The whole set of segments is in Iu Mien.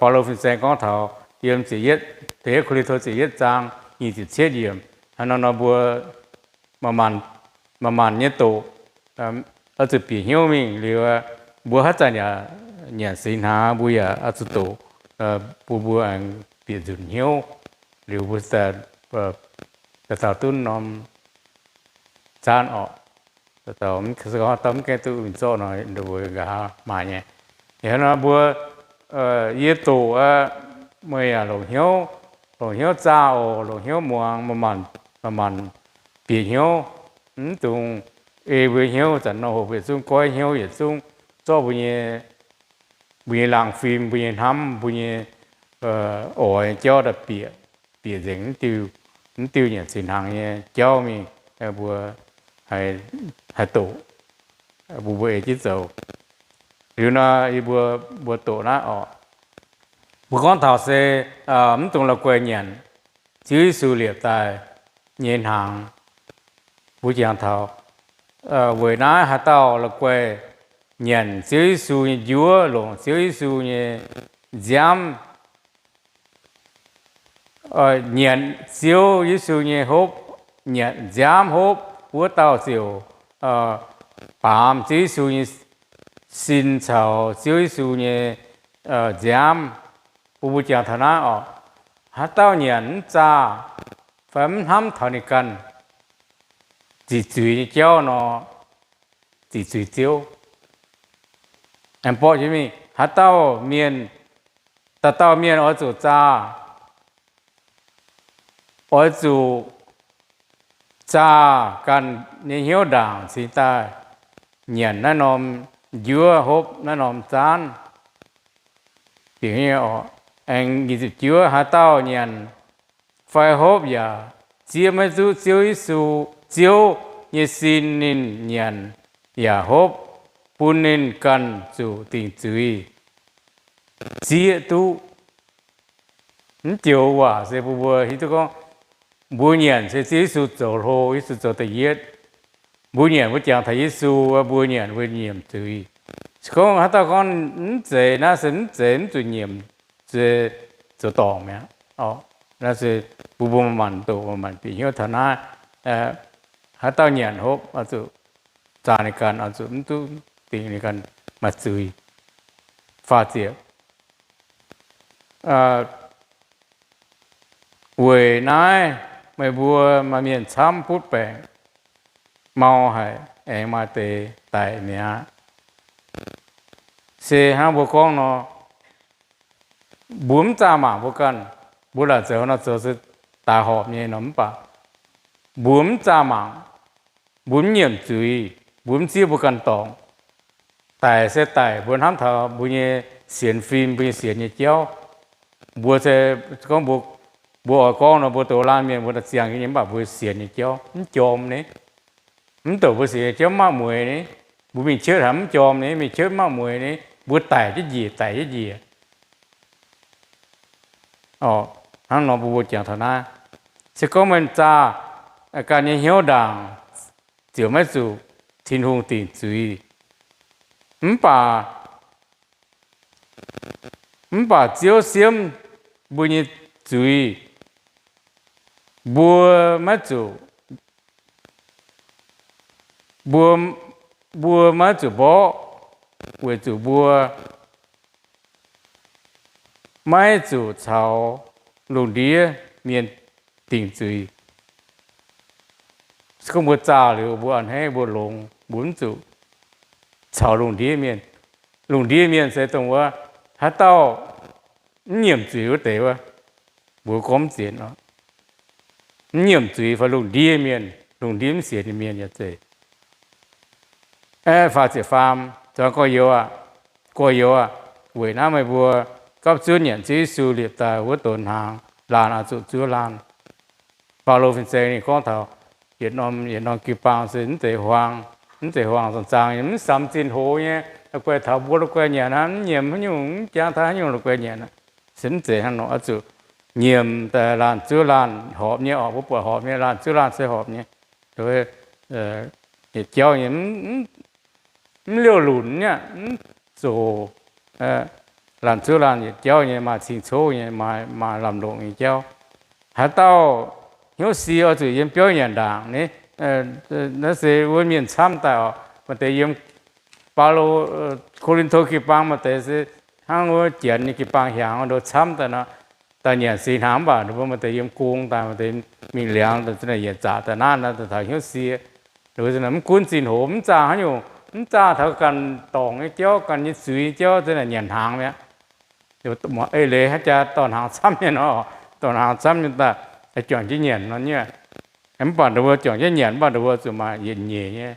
Baulo fin-saeng gorngv taux yiem ziepc yietv, da'yietv Ko^lin^to ziepc yietv zaang nyic ziepc cietv yiemc, hnangv nor nor mbuo maaih maanc nyei doqc, oix zuqc bieqc hnyouv mingh liuz, mbuo haaix zanc yaac nyanc singx hnaangx, mbuo yaac oix zuqc doqc, bun mbuo aengx bieqc nzunc hnyouv. Liuz mbuo daaih dauh dunv norm zaanv orqc, dauh mv gaengh duqv win zorqv nor, mbuo nqa'haav maaih nyei. Hnangv nor mbuo, yie doqc aqv, meih yaac longc hnyouv, longc hnyouv zaah oc, longc hnyouv muangx, maaih maanc bieqc hnyouv. Mv dungx ei mbuo hnyouv, zanc nor hoc mbuo yietc zungv goiv hnyouv, yietc zungv zorqv mbuo nyei, mbuo nyei laangh fim, mbuo nyei hnamv, mbuo nyei oix jauv daaih bieqc, bieqc nzengc mv diuh, mv diuh nyanc singx hnaangx nyei jauv mingh, mbuo haih doqc, bun mbuo ei jienv zoux. Liuz nor yie mbuo, mbuo doqc naaiv orqc, mbuo gorngv taux se mv dungx la'guaih nyanc Ziouv Yesu liepc daaih nyei hnaangx. Mbuo jangx taux weic naaiv haaix dauh la'guaih nyanc Ziouv Yesu nyei njuov, longc Ziouv Yesu nyei nziaamv, nyanc Ziouv Yesu nyei hopv, nyanc nziaamv hopv, wuov dauh ziouc baamz Ziouv Yesu nyei sin caux Ziouv Yesu nyei nziaamv. Bun mbuo jangx taux naaiv orqc, haaix dauh nyanc mv zaah fai mv hnamv taux ninh ganh ziqc zuiz nyei jauv nor, ziqc zuiz Ziouv. Aengx borqv jienv mingh, haaix dauh mienh, dauh dauh mienh oix zuqc zaah, oix zuqc zaah ganh nyei hnyouv ndaangc cingx daaih nyanc naaiv norm njuov, hopv naaiv norm zaanv. Aengx nyic ziepc juov, haaix dauh nyanc fai hopv yaac zieqv maiv duqv Ziouv Yesu, Ziouv nyei sin, ninh nyanc yaac hopv, bun ninh ganh zuqc dingc zuiz, zieqv duqv. Mv joux waac se bun mbuo hiuv duqv gorngv mbuo nyanc se Ziouv Yesu zoux hlo, Yesu zoux da'yietv. Mbuo nyanc mbuo jangx taux Yesu, mbuo nyanc mbuo nyiemc zuiz. Se gorngv haaix dauh gorngv mv zeiz, naaiv se mv zeiz, mv zuqc nyiemc, se zoux dorngc mi'aqv. Naaiv se bun mbuo manc doqc, manc bieqc hnyouv taux naaiv. Haaix dauh nyanc hopv oix zuqc zaah ninh ganh, oix zuqc mv duqv dingc ninh ganh maaih zuiz. Faah ziepc, weic naaiv meih mbuo maaih mienh camv butv baengc, mau haic, aengx maaih deix daic mi'aqv. Se hnangv mbuo gorngv nor, mbuo mv zaah mangc mbuo ganh, mbuo laaic zoux nor zoux se daaih horpc nyei nor, mv baac mbuo mv zaah mangc, mbuo mv nyiemc zuiz, mbuo mv zieqv mbuo ganh dorngc, daic se daic mbuo hnamv taux mbuo nyei sienx fim, mbuo nyei sienx nyei jauv. Mbuo se gorngv mbuo, mbuo oix gorngv nor, mbuo doz laanh mienh mbuo daaih ziangh nyei, mv baac mbuo sienx nyei jauv mv jorm ni. Mv douc mbuo sienx nyei jauv mv maaih mueix ni. Mbuo mingh cietv haiz mv jorm ni, mingh cietv mv maaih mueix ni. Mbuo daic jienv njiec, daic jienv njiec. Hnangv nor mbuo mbuo jangx taux naaiv, se gorngv meih zaah ganh nyei hnyouv ndaangc, ziouc maiv zuqc Tin-Hungh dingc zuiz. Mv baac, mv baac Ziouv siemv mbuo nyei zuiz. Mbuo maiv zuqc, mbuo, mbuo maiv zuqc mborqv, weic zuqc mbuo maiv zuqc caux lungh ndiev mienh dingc zuiz. Se gorngv mbuo zaah liuz mbuo a'hneiv mbuo longx, mbuo mv zuqc caux lungh ndiev mienh. Lungh ndiev mienh se dongh wuov haaix dauh mv nyiemc zuiz wuov deix wuov, mbuo gorngv mv zeiz nor. Mv nyiemc zuiz fai lungh ndiev mienh, lungh ndiev mv sienx nyei mienh yaac zeiz. Faah ziepc faam, zuangx gorx-youz aac, gorx-youz aac, weic naaiv meih mbuo gapv zunv nyanc Ziouv Yesu liepc daaih wuov donx hnaangx, laanh oix zuqc zuov laanh. Baulo fin-saeng ninh gorngv taux yietc norm, yietc norm jiu-baang se mv zeiz huaang, mv zeiz huaang zaang-zaang nyei, mv samx zinh hoz nyei, la'guaih taux mbuo la'guaih nyanc aqv, mv nyiemc haaix nyungc, mv jangx taux haaix nyungc la'guaih nyanc aqv. Se mv zeiz hnangv nor, oix zuqc nyiemc daaih laanh zuov laanh horpc nyei orqc, mbuo buatc horpc nyei, laanh zuov laanh se horpc nyei. Yietc jauv nyei, mv liouh lunc nyei, mv zoqc, laanh cuotv laanh yietc jauv nyei, maaih cing-cov nyei, maaih lamh longc nyei jauv. Haaix dauh hnyouv sie oix zuqc yiem biauv nyanc ndaangc ni. Naaiv se wuov mienh camv daaih oc. Maaih deix yiem Baulo, Ko^lin^to jiu-baang, maaih deix se hnangv wuov Janx nyei jiu-baang hiaangx ndo camv daaih nor, daaih nyanc singx hnaangx mv baac ninh mbuo maaih deix yiem gong daaih, maaih deix mingh liangx daaih, yietc zaqc daaih naaiv, daaih taux hnyouv sie. Mv gunv zinh hoz mv zaah haaix nyungc, mv zaah taux ganh dorngc nyei jauv, ganh nyei zuiz nyei jauv, nyanc hnaangx mi'aqv. Eix leiz haaix jaax dorh hnaangx camv nyei nor, dorh hnaangx camv nyei daaih, juangc jienv nyanc nor nyei. Mv baac ndon mbuo juangc jienv nyanc, mv baac ndon mbuo zuqc maaih yietc nyeic nyei.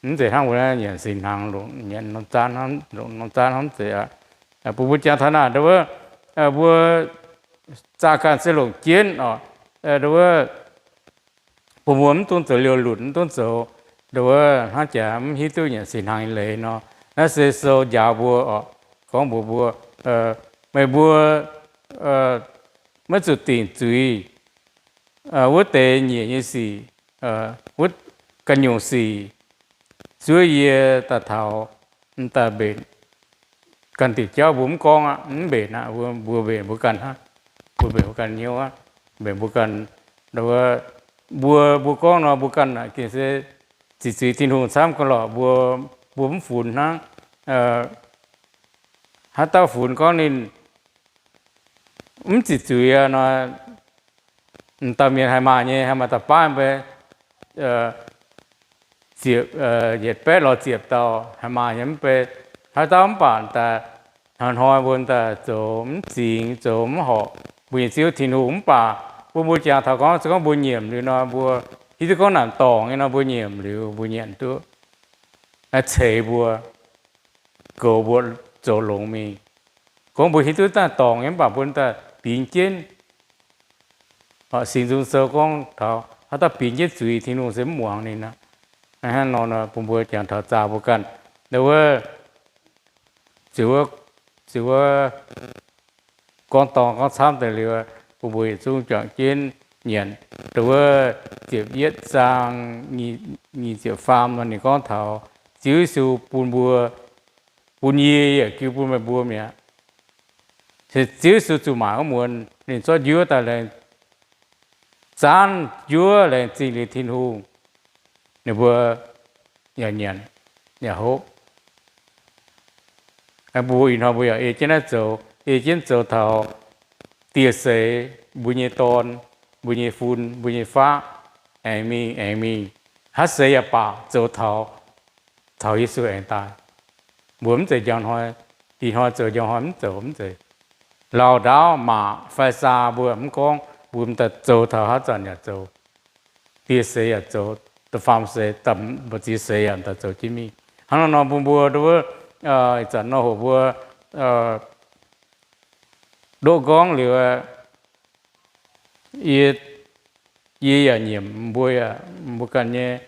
Mv zeiz hnangv mbuo nyanc singx hnaangx, nyanc norm zaanv, longc norm zaanv hnangv, mv zeiz aqv. Bun mbuo jangx taux naaic, ndon wuov, mbuo zaah ganh se longc jienv oc. Ndon wuov, bun mbuo mv dungx zoux liouh lunc, mv dungx zoux ndon wuov hnangv jaax mv hiuv duqv nyanc singx hnaangx nyei leiz nor. Naaiv se sou njaaux mbuo oc, gorngv mbuox mbuo, meih mbuo maiv zuqc dingc zuiz wuov deix nyiec nyei sic, wuov ganh nyungc sic, zuov yie daaih taux, daaih mbenc ganh diuc jauv. Mbuo mv gorngv aqv, mv mbenc aqv, mbuo mbenc mbuo ganh hnangv. Mbuo mbenc mbuo ganh hnyouv aqv, mbenc mbuo ganh. Mbuo, mbuo gorngv nor mbuo ganh aqv, gengh se ziqc zuiz Tin-Hungh camv ga'lorqc, mbuo, mbuo mv funx hnangv. Haaix dauh funx gorngv ninh mv ziqc zuiz nor, dauh mienh haih maaih nyei, haih maaih dauh baav mv bei ziepc, yietc baeqv lorz ziepc dauh haih maaih nyei mv bei. Haaix dauh mv baac daaih hnoi-hnoi mbuo daaih zoux mv zingx, zoux mv horpc mbuo nyei Ziouv Tin-Hungh. Mv baac bun mbuo jangx taux gorngv, se gorngv mbuo nyiemc liuz nor, mbuo hiuv duqv gorngv naaic dorngc nyei nor, mbuo nyiemc liuz mbuo nyanc duqv, ceix mbuo, goux mbuo zoux longx mingh. Gorngv mbuo hiuv duqv daaih dorngc nyei mv baac mbuo daaih bingx jienv. Singx Nzung Sou gorngv taux haaix dauh bingx jienv zuiz, Tin-Hungh se mv muangx ninh aqv. Hnangv nor bun mbuo jangx taux zaah mbuo ganh, wuov, ziouc wuov, gorngv dorngc gorngv camv daaih liuz, bun mbuo yietc zungv juangc jienv nyanc. Dongh wuov ziepc yietv zaang nyic ziepc faam nor ninh gorngv taux Ziouv Yesu bun mbuo, bun yie yaac jiu bun meih mbuo mi'aqv. Se Ziouv Yesu zuqc maaic wuov muonz ninh zorqv njuov daaih laengz, zaanv njuov laengz zingh liuz Tin-Hungh, ninh mbuo yaac nyanc, yaac hopv. Mbuo ih hnoi mbuo yaac ei jienv naaiv zoux, ei jienv zoux taux dieh seix mbuo nyei dorn, mbuo nyei fun, mbuo nyei faqv, aengx mingh, aengx mingh, haaix seix yaac baac zoux taux, taux Yesu aengx daaih. Mbuo mv zeiz njang hnoi, ih hnoi zoux njang hnoi mv zoux, mv zeiz. Lauh ndaauv maac fai saa mbuo mv gorngv, mbuo m'daaih zoux taux haaix zanc yaac zoux. Dieh seix yaac zoux, da'faam seix, da'ziex seix yaac m'daaih zoux jienv mingh. Hnangv naaiv nor bun mbuo, wuov, ih zanc nor hoc mbuo ndoqv nqorngv liuz, yie, yie yaac nyiemc mbuo, yaac mbuo ganh nyei,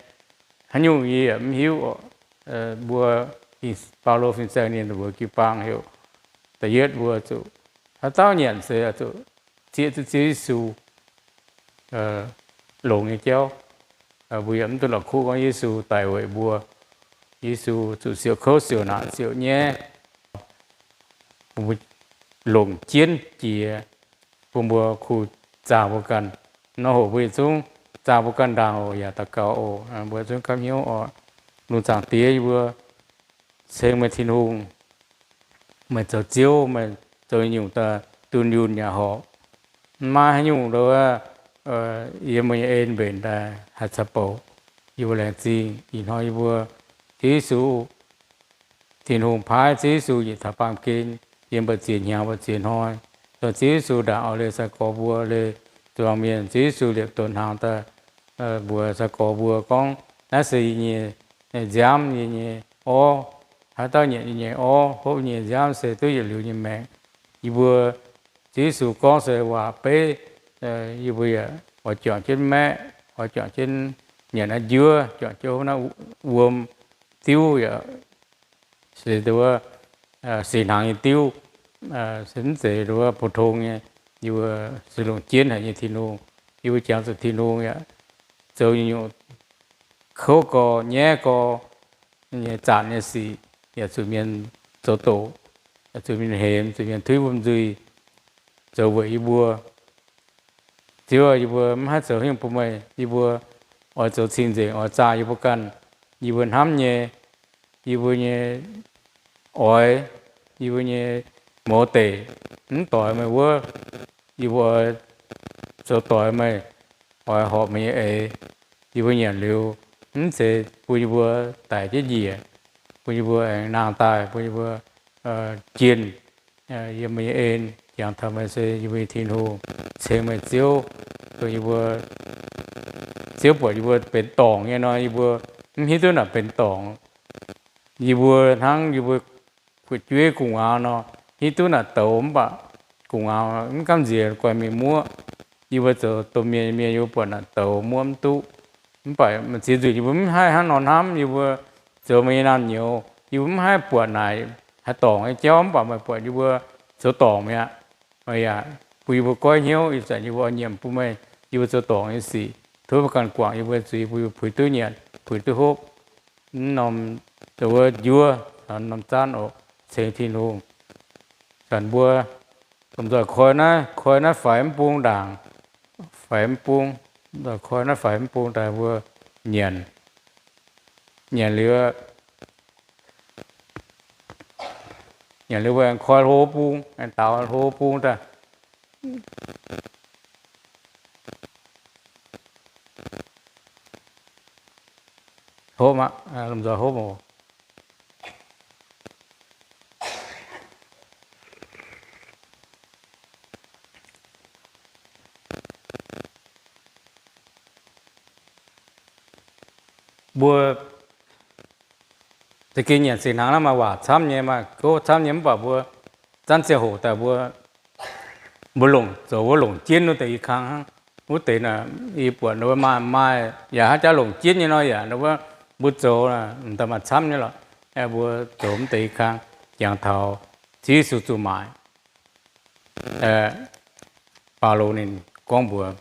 haaix nyungc yie yaac mv hiuv. Mbuo, Baulo fin-saeng ninh mbuox jiu-baang heuc, da'yietv mbuo zuqc, haaix dauh nyanc se zuqc zieqv duqv Ziouv Yesu longx nyei jauv. Mbuo yaac mv dungx la'kuqv gorngv Yesu daic weic mbuo. Yesu zuqc siouc kouv siouc naanc siouc nyaiv, bun mbuo longc jienv jiex, bun mbuo kuh zaah mbuo ganh. Nor hoc mbuo yietc zungv zaah mbuo ganh ndaangc oc, yaac daux gaux oc. Mbuo zungv gapv hnyouv oc. Lungh zaangc Diex, yie mbuo ceng meih Tin-Hungh, meih zoux Ziouv, meih zoux nyungc-nyungc daaih dunh yunh yaac horpc. Maiv maaih haaix nyungc ndo wuov, yie mbuo nyei en mbenc daaih haih caux bouc. Yie mbuo laengz zingh ih hnoi yie mbuo, Ziouv Yesu, Tin-Hungh paaiv Ziouv Yesu yietc taux baamh gen, yiem mbu'ziex hnyangx mbu'ziex hnoi, dongh Ziouv Yesu ndaangc oix leih sai-gorx mbuo, leih zuangx mienh. Ziouv Yesu liepc donx hnaangx daaih mbuox sai-gorx mbuo gorngv, naaiv se yie nyei nziaamv, yie nyei orv. Haaix dauh nyanc yie nyei orv, hopv yie nyei nziaamv se duqv yietc liuz nyei maengc. Yie mbuo, Ziouv Yesu gorngv se waac beiv, yie mbuo yaac oix juangc jienv maeqv, oix juangc jienv nyanc naaiv njuov, juangc jienv hopv naaiv wuom diuv yaac se wuov, singx hnaangx nyei diuv, se mv zeiz wuov pou-tong nyei. Yie mbuo se longc jienv haic nyei Tin-Hungh. Yie mbuo jangx zuqc Tin-Hungh yaac zoux nyungc-nyungc kouv gorx nyaiv gorx nyei zaatc nyei sic yaac zuqc mienh zoux doqc. zuqc mienh hemx, zuqc mienh tuiv mbuo nzuih, zoux weic yie mbuo. Ziouv, yie mbuo mv haih zoux hingh bun meih. Yie mbuo oix zoux cing-nzengc, oix zaah yie mbuo ganh. Yie mbuo hnamv nyei, yie mbuo nyei oix, yie mbuo nyei mouz deic mv doix meih wuov. Yie mbuo oix zoux doix meih, oix horpc meih nyei eix. Yie mbuo nyanc liuz mv zeiz bun yie mbuo daic jienv njiec, bun yie mbuo aengx nangh daaih, bun yie mbuo jienh yiem meih nyei en. Jangx taux meih se yie mbuo nyei Tin-Hungh, ceng meih Ziouv, dongh yie mbuo, Ziouv buatc yie mbuo benx dorngc nyei nor, yie mbuo mv hiuv duqv naaic benx dorngc. Yie mbuo hnangv yie mbuo fu'jueiv gu'nguaaz nor, hiuv duqv naaic douz mv baac gu'nguaaz mv gamh nziex guaix mingh muoqv. Yie mbuo zoux domh mienh nyei mienh, yie mbuo buatc naaic douz muoqv mv duqv. Mv baac maaih ziex nzunc yie mbuo mv haih hnangv nor hnamv. Yie mbuo zoux meih nyei naamh nyouz, yie mbuo mv haih buatc naaic haih dorngc nyei jauv, mv baac meih buatc yie mbuo zoux dorngc mi'aqv. Meih yaac bun yie mbuo goiv hnyouv, ih zanc yie mbuo oix nyiemc bun meih yie mbuo zoux dorngc nyei sic. Tov meih ganh guangc yie mbuo zuiz, bun yie mbuo puix duqv nyanc, puix duqv hopv. Mv norm, wuov njuov, norm zaanv oc, ceng Tin-Hungh. Zanc mbuo lomh nzoih koi naaiv, koi naaiv faix mv bung ndaangc, faix mv bung, lomh nzoih koi naaiv faix mv bung daaih mbuo nyanc. Nyanc liuz, nyanc liuz mbuo aengx koi hlo bung, aengx daaux hlo bung daaih. Hopv aqv, lomh nzoih hopv oc. Mbuo za'gengh nyanc singx hnaangx naaiv maaih waac camv nyei, maaih gouv camv nyei, mv baac mbuo zanv ziangh hoc daaih mbuo, mbuo longc zoux wuov longc jienv wuov deix i kang hnangv. Wuov deix naaic yie buatc wuov maaih, maaih yaac haaix jaax longc jienv nyei nor yaac wuov mbuo zoux m'daaih maaih camv nyei lorqc. Mbuo zoux mv deix i kang jangx taux Ziouv Yesu zuqc maaic. Baulo ninh gorngv mbuox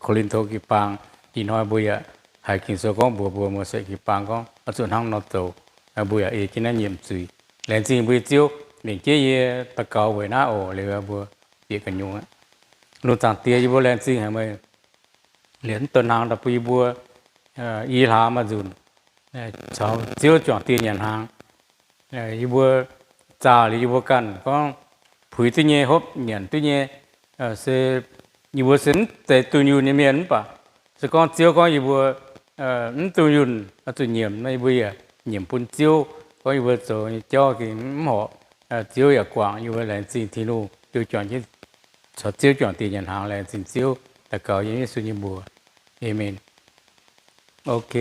Ko^lin^to jiu-baang, ih hnoi mbuo yaac haiz Ging-Sou gorngv mbuox mbuo, Mose jiu-baang gorngv oix zuqc hnangv nor zoux. Mbuo yaac ei jienv naaiv nyiemc zuiz. Laengz zingh mbuo nyei Ziouv, mbenc jienv yie daux gaux weic naaiv oc. Liuz mbuo bieqc gu'nyuoz aqv. Lungh zaangc Die, yie mbuo laengz zingh haic meih liepc mv donx hnaangx daaih bun yie mbuo i hlaax maaih nzunc caux Ziouv juangc dieh nyanc hnaangx. Yie mbuo zaah liuz yie mbuo ganh gorngv puix duqv nyei, hopv nyanc duqv nyei, se yie mbuo se mv zeiz dunh yunh nyei mienh mv baac se gorngv Ziouv gorngv yie mbuo mv dunh yunh oix zuqc nyiemc nor, yie mbuo yaac nyiemc bun Ziouv. Gorngv yie mbuo zoux nyei jauv gengh mv horpc, Ziouv yaac guangc yie mbuo. Laengz zingh Tin-Hungh, Ziouv juangc, caux Ziouv juangc dieh nyanc hnaangx. Laengz zingh Ziouv, daux gaux yiem Yesu nyei mbuox. Aamen. Ok,